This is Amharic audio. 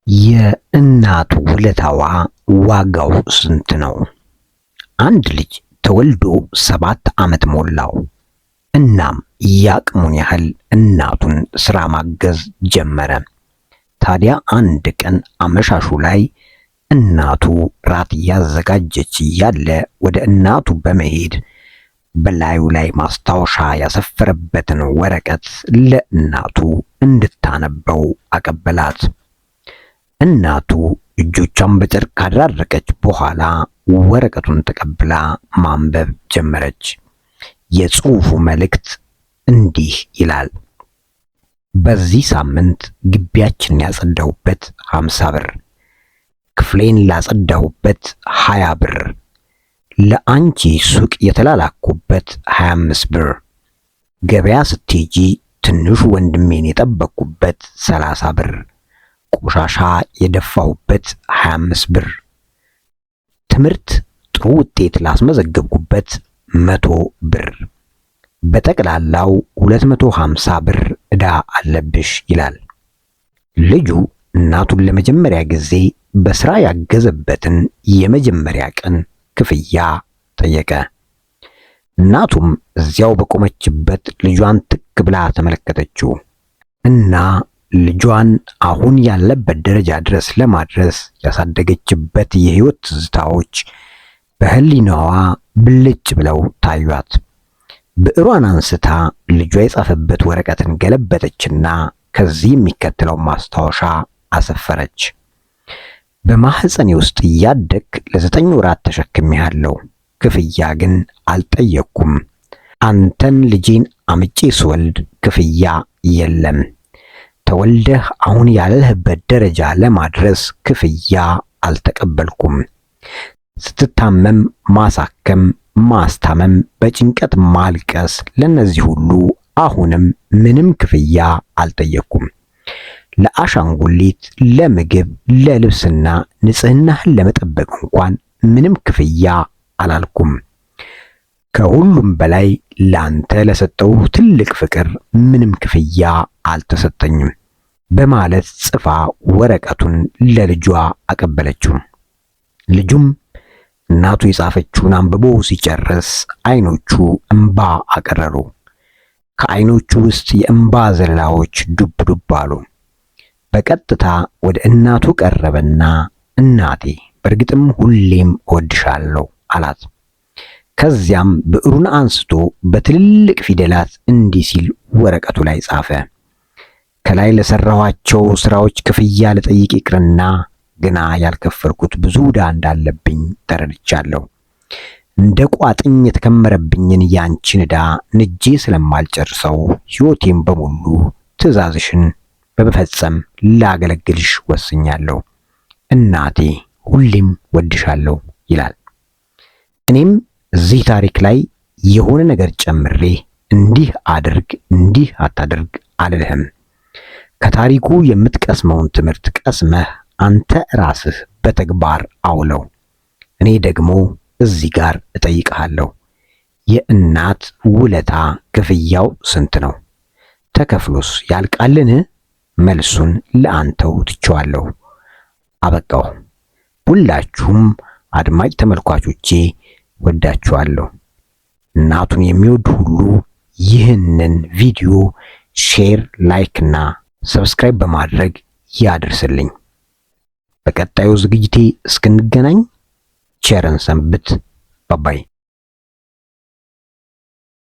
የእናቱ ውለታዋ ዋጋው ስንት ነው? አንድ ልጅ ተወልዶ 7 ዓመት ሞላው። እናም ያቅሙን ያህል እናቱን ስራ ማገዝ ጀመረ። ታዲያ አንድ ቀን አመሻሹ ላይ እናቱ ራት እያዘጋጀች እያለ ወደ እናቱ በመሄድ በላዩ ላይ ማስታወሻ ያሰፈረበትን ወረቀት ለእናቱ እንድታነበው አቀበላት። እናቱ እጆቿን በጨርቅ ካደራረቀች በኋላ ወረቀቱን ተቀብላ ማንበብ ጀመረች። የጽሑፉ መልእክት እንዲህ ይላል። በዚህ ሳምንት ግቢያችንን ያጸዳሁበት 50 ብር፣ ክፍሌን ላጸዳሁበት 20 ብር፣ ለአንቺ ሱቅ የተላላኩበት 25 ብር፣ ገበያ ስትሄጂ ትንሹ ወንድሜን የጠበቅኩበት 30 ብር፣ ቆሻሻ የደፋሁበት 25 ብር፣ ትምህርት ጥሩ ውጤት ላስመዘገብኩበት 100 ብር፣ በጠቅላላው 250 ብር ዕዳ አለብሽ ይላል። ልጁ እናቱን ለመጀመሪያ ጊዜ በስራ ያገዘበትን የመጀመሪያ ቀን ክፍያ ጠየቀ። እናቱም እዚያው በቆመችበት ልጇን ትክ ብላ ተመለከተችው እና ልጇን አሁን ያለበት ደረጃ ድረስ ለማድረስ ያሳደገችበት የህይወት ትዝታዎች በህሊናዋ ብልጭ ብለው ታዩአት። ብዕሯን አንስታ ልጇ የጻፈበት ወረቀትን ገለበጠችና ከዚህ የሚከተለው ማስታወሻ አሰፈረች። በማህፀኔ ውስጥ እያደግክ ለ9 ወራት ተሸክሜሃለሁ። ክፍያ ግን አልጠየቅኩም። አንተን ልጄን አምጬ ስወልድ ክፍያ የለም። ተወልደህ አሁን ያለህበት ደረጃ ለማድረስ ክፍያ አልተቀበልኩም። ስትታመም ማሳከም፣ ማስታመም፣ በጭንቀት ማልቀስ፣ ለነዚህ ሁሉ አሁንም ምንም ክፍያ አልጠየቅኩም። ለአሻንጉሊት፣ ለምግብ፣ ለልብስና ንጽህናህን ለመጠበቅ እንኳን ምንም ክፍያ አላልኩም። ከሁሉም በላይ ላንተ ለሰጠው ትልቅ ፍቅር ምንም ክፍያ አልተሰጠኝም በማለት ጽፋ ወረቀቱን ለልጇ አቀበለችው። ልጁም እናቱ የጻፈችውን አንብቦ ሲጨርስ አይኖቹ እምባ አቀረሩ። ከአይኖቹ ውስጥ የእምባ ዘለላዎች ዱብ ዱብ አሉ። በቀጥታ ወደ እናቱ ቀረበና "እናቴ፣ በእርግጥም ሁሌም እወድሻለሁ" አላት። ከዚያም ብዕሩን አንስቶ በትልልቅ ፊደላት እንዲህ ሲል ወረቀቱ ላይ ጻፈ። "ከላይ ለሰራኋቸው ስራዎች ክፍያ ልጠይቅ ይቅርና ገና ያልከፈልኩት ብዙ ዕዳ እንዳለብኝ ተረድቻለሁ። እንደ ቋጥኝ የተከመረብኝን ያንቺን ዕዳ ንጄ ስለማልጨርሰው ሕይወቴን በሙሉ ትእዛዝሽን በመፈጸም ላገለግልሽ ወስኛለሁ። እናቴ፣ ሁሌም ወድሻለሁ" ይላል። እኔም እዚህ ታሪክ ላይ የሆነ ነገር ጨምሬ እንዲህ አድርግ እንዲህ አታድርግ አልልህም። ከታሪኩ የምትቀስመውን ትምህርት ቀስመህ አንተ ራስህ በተግባር አውለው። እኔ ደግሞ እዚህ ጋር እጠይቅሃለሁ። የእናት ውለታ ክፍያው ስንት ነው? ተከፍሎስ ያልቃልን? መልሱን ለአንተው ትቼዋለሁ። አበቃሁ። ሁላችሁም አድማጭ ተመልካቾቼ ወዳችኋለሁ። እናቱን የሚወድ ሁሉ ይህንን ቪዲዮ share፣ like እና subscribe በማድረግ ያድርስልኝ። በቀጣዩ ዝግጅቴ እስክንገናኝ ቸር እንሰንብት። Bye bye።